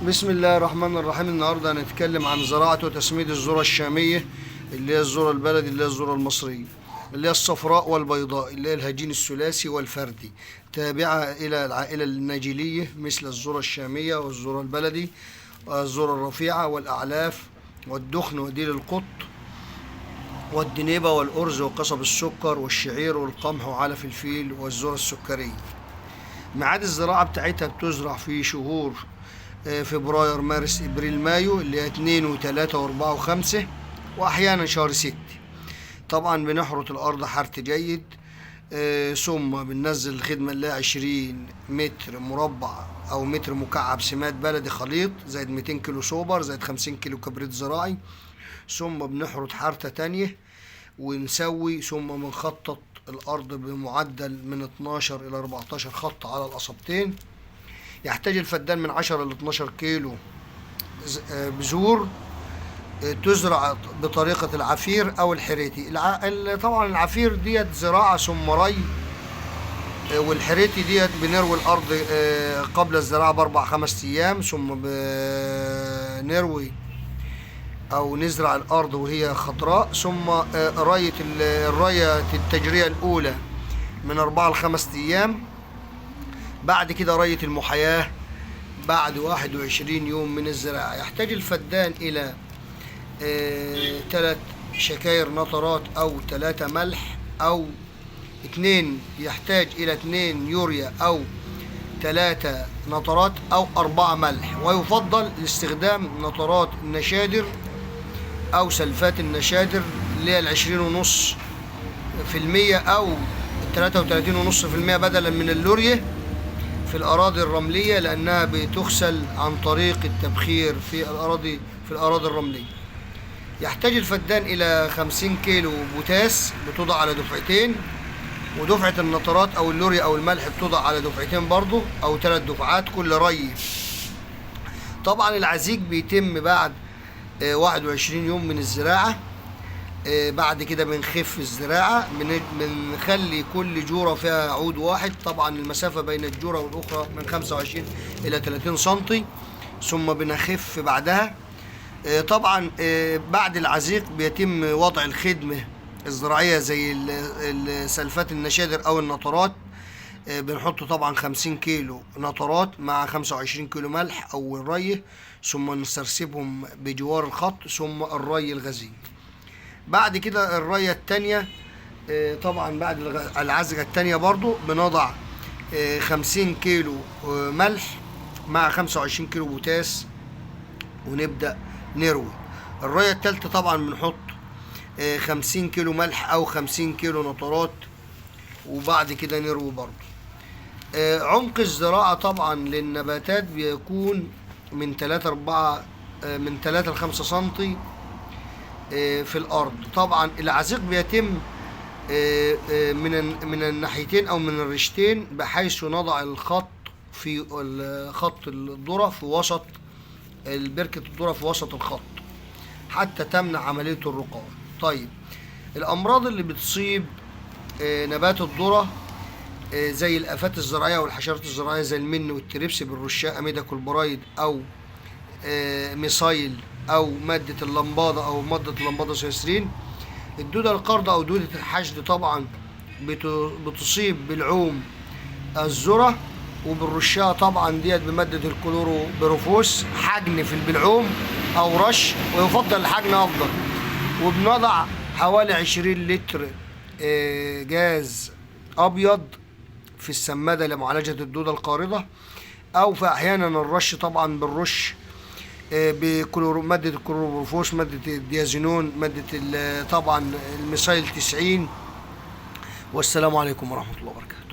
بسم الله الرحمن الرحيم. النهارده هنتكلم عن زراعة وتسميد الذرة الشامية اللي هي الذرة البلدي، اللي هي الذرة المصرية، اللي هي الصفراء والبيضاء، اللي هي الهجين الثلاثي والفردي، تابعة إلى العائلة الناجلية مثل الذرة الشامية والذرة البلدي والذرة الرفيعة والأعلاف والدخن وديل القط والدنيبة والأرز وقصب السكر والشعير والقمح وعلف الفيل والذرة السكرية. ميعاد الزراعة بتاعتها بتزرع في شهور فبراير، مارس، ابريل، مايو، اللي هي 2 و3 و4 و5، واحيانا شهر 6. طبعا بنحرث الارض حرث جيد، ثم بننزل الخدمة اللي هي 20 متر مربع او متر مكعب سماد بلدي خليط زائد 200 كيلو سوبر زائد 50 كيلو كبريت زراعي، ثم بنحرث حرثة تانية ونسوي، ثم بنخطط الارض بمعدل من 12 الى 14 خط على القصبتين. يحتاج الفدان من 10 ل 12 كيلو بذور، تزرع بطريقة العفير أو الحريتي. طبعا العفير ديت زراعة ثم ري، والحريتي ديت بنروي الأرض قبل الزراعة ب4-5 أيام، ثم بنروي أو نزرع الأرض وهي خضراء، ثم رية الرية التجرية الأولى من 4 ل5 أيام، بعد كده رية المحاياة بعد 21 يوم من الزراعة. يحتاج الفدان إلى 3 شكاير نترات أو 3 ملح أو 2، يحتاج إلى 2 يوريا أو 3 نترات أو 4 ملح، ويفضل استخدام نترات النشادر أو سلفات النشادر اللي هي 20.5% أو 33.5% بدلا من اللوريا في الأراضي الرملية، لأنها بتغسل عن طريق التبخير في الأراضي الرملية. يحتاج الفدان إلى 50 كيلو بوتاس بتوضع على دفعتين، ودفعة النترات أو اللوريا أو الملح بتوضع على دفعتين برضو أو 3 دفعات كل ري. طبعا العزيج بيتم بعد 21 يوم من الزراعة. بعد كده بنخف الزراعة، بنخلي كل جورة فيها عود واحد. طبعا المسافة بين الجورة والأخرى من 25 إلى 30 سنتي، ثم بنخف بعدها. طبعا بعد العزيق بيتم وضع الخدمة الزراعية زي سلفات النشادر أو النطرات. بنحط طبعا 50 كيلو نطرات مع 25 كيلو ملح أو الري، ثم نسرسبهم بجوار الخط، ثم الري الغزير. بعد كده الرية التانية، طبعا بعد العزجة التانية برضو بنضع 50 كيلو ملح مع 25 كيلو بوتاس ونبدأ نروي. الرية التالتة طبعا بنحط 50 كيلو ملح أو 50 كيلو نترات، وبعد كده نروي برضو. عمق الزراعة طبعا للنباتات بيكون من تلاتة أربعة، من تلاتة لخمسة سنتي، في الأرض. طبعا العزيق بيتم، من الناحيتين أو من الرشتين، بحيث نضع الخط في خط الذرة في وسط البركة، الذرة في وسط الخط حتى تمنع عملية الرقاع. الأمراض اللي بتصيب، نبات الذرة، زي الآفات الزراعية والحشرات الزراعية زي المن والتريبس بالرشاء أميداكلوبرايد أو، ميثايل أو مادة اللمبادة أو مادة اللمبادة سيسرين. الدودة القارضة أو دودة الحشد طبعا بتصيب بالعوم الذرة، وبالرشاة طبعا ديت بمادة الكلوروبيروفوس، حجن في البلعوم أو رش، ويفضل الحجن أفضل. وبنضع حوالي 20 لتر، جاز أبيض في السمادة لمعالجة الدودة القارضة، أو في أحيانا الرش طبعا بالرش، مادة الكلوروبيروفوس، مادة الديازينون، مادة طبعا الميثايل 90. والسلام عليكم ورحمة الله وبركاته.